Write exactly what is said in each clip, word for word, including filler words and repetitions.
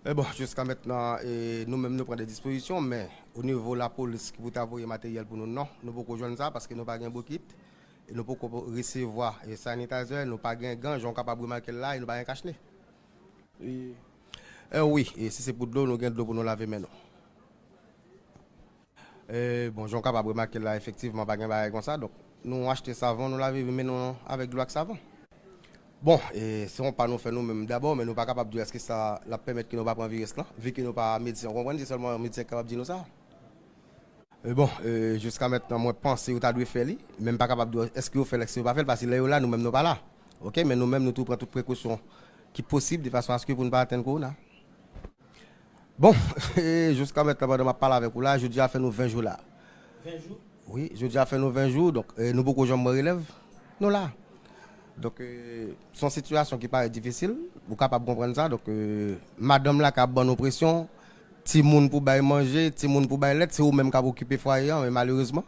E bon, jiska mentnan, e, nou menm nou pran de dispozisyon, men o nivo lapolis ki pou ta voye materyèl pou nou, non, nou poko jwenn sa paske nou pa gen bokit, e nou poko resevwa, e, sanitizer, nou pa gen gan, jan w kapab remake l la, e nou pa gen kachne. E, wi, e si se pou dlo, nou gen dlo pou nou lave men nou. E, bon, jan w kapab remake la, efektivman, pa gen bagay konsa. Donk, nou achte savon, nou lave men nou avèk dlo ak savon. Bon, e, se yon pa nou fè nou menm dabò, men nou pa kapab di w èske sa l ap pèmèt ke nou pa pran viris lan, vi ke nou pa medsen. Ou konprann, se sèlman medsen ki kapab di nou sa. E, bon, e, jiska mentnan, mwen panse yo ta dwe fè li, men m pa kapab di w èske yo fè l, èske yo pa fè l, paske lè yo la, nou menm nou pa la. Oke, men nou menm, nou tou pran tout prekosyon ki posib de fason aske pou n pa atenn kowona. Bon, e, jiska mentnan, pandan m ap pale avèk ou la, jodi a fè nou ven jou la. Ven jou? Wi, jodi a fè nou ven jou, donk, e, nou poko janm pran relèv, nou la. Donk, e, se yon sitiyasyon ki parèt difisil, ou kapab konprann sa. Donk, e, madanm la k ap ban nou presyon, timoun pou bay manje, timoun pou bay lèt, se ou menm k ap okipe fwaye a, men malerezman,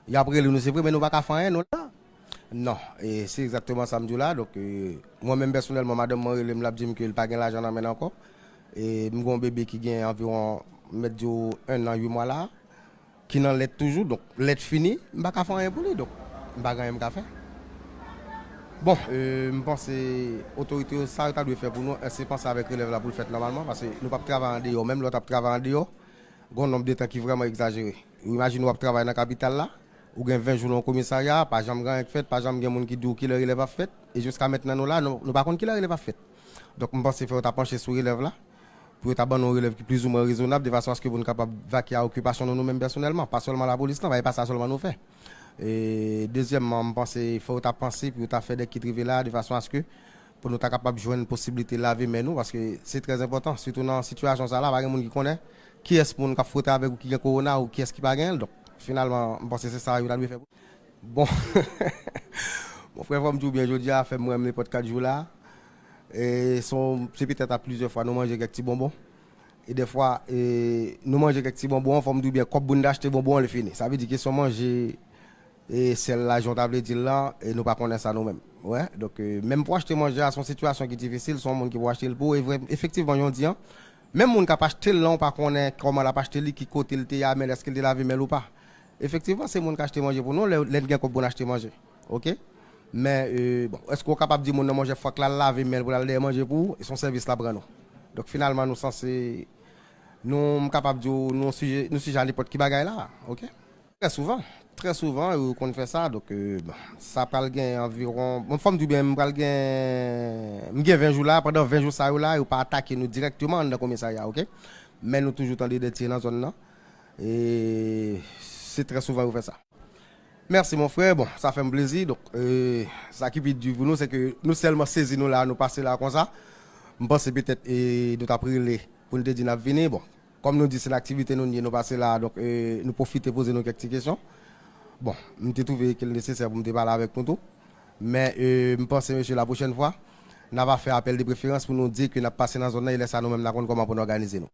y ap rele nou, se vre, men nou pa ka fè anyen, nou la. Non, e se egzakteman sa m di w la. Donk, e, mwen menm pèsonèlman, madanm mwen rele m, l ap di m ke l pa gen lajan nan men l ankò. E m gen yon bebe ki gen anviwon, m mèt di w, en an, uit mwa la, ki nan lèt toujou. Donk, lèt fini, m pa ka fè anyen pou li. Donk, m pa gen anyen m ka fè. Bon, e, m panse otorite yo, sa yo ta dwe fè pou nou, e, se panse avèk relèv la pou l fèt nòmalman, paske nou p ap travay andeyò. Menm lè w t ap travay andeyò, gen yon nonb de tan ki vrèman egzajere. Ou imajine w ap travay nan kapital la, ou gen ven jou nan yon komisarya, pa janm gen anyen k fèt, pa janm gen moun ki di w kilè relèv ap fèt, e jiska mentnan nou la, nou, nou pa konn kilè relèv ap fèt. Donk, m panse fò yo ta panche sou relèv la, pou yo ta ban nou yon relèv ki plizoumwen rezonab, de fason aske pou n kapab vake a okipasyon nou, nou menm pèsonèlman, pa sèlman lapolis lan, pa e pa sa sèlman nou fè. E dezyèmman, m panse fò yo ta panse pou yo ta fè dèk ki t rive la, de fason aske pou nou ta kapab jwenn posiblite lave men nou, paske se trè enpòtan, sitou nan sitiyasyon sa la, pa gen moun ki konnen kiyès moun k ap fwote avèk ou ki gen kowona ou kiyès ki pa gen l. Donk, finalman, m panse se sa yo ta dwe fè. Bon, mon frè, fò m di w byen, jodi a fè m wè m nenpòt kat jou la. E se yon, se petèt a plizyè fwa nou manje kèk ti bonbon. E dèfwa, e, nou manje kèk ti bonbon an, fò m di w byen, kòb pou n ta achte bonbon an, li fini. Sa vle di kesyon manje, e sèl la, jan w ta vle di l lan, e nou pa konnen sa nou menm. Wè, donk, e, menm pou achte manje a, se yon sitiyasyon ki difisil, se yon moun ki pou achte l pou ou. E vre, efektivman, jan w di an, menm moun k ap achte l lan, ou pa konnen kòman l ap achte li, ki kote l te ye a, men èske l te lave men l ou pa. Efektivman, se moun k achte manje pou nou, lè, lè n gen kòb pou n achte manje. Oke? Men, e, bon, èske w kapab di moun nan manje fòk l al lave men l pou l al dèyè manje pou ou? E se yon sèvis l ap rann ou. Donk, finalman, nou sanse, nou, m kapab di w, nou sijè, nou sijè a nenpòt ki bagay la. Oke? Trè souvan. Trè souvan, yo konn fè sa. Donk, e, bon, sa pral gen anviwon, bon, fò m di w byen, m pral gen, m gen ven jou la. Pandan ven jou sa yo la, yo pa atake nou dirèkteman anndan komisarya, oke? Men nou toujou tande de tire nan zòn nan. E se trè souvan yo fè sa. Mèsi, mon frè. Bon, sa fè m plezi. Donk, e, sa ki pi di pou nou, se ke nou sèlman sezi nou la, nou pase la konsa. M panse petèt, e, nou t ap rele pou n te di n ap vini. Bon, kòm nou di se nan aktivite nou n ye, nou pase la, donk, e, nou pwofite poze nou kèk ti kesyon. Bon, m te twouve ke l nesesè pou m te pale avèk nou tou. Men, e, m panse, mesye, la pwochèn fwa, n a va fè apèl de preferans pou nou di ke n ap pase nan zòn nan, e lè sa nou menm n a konn kòman pou n òganize nou.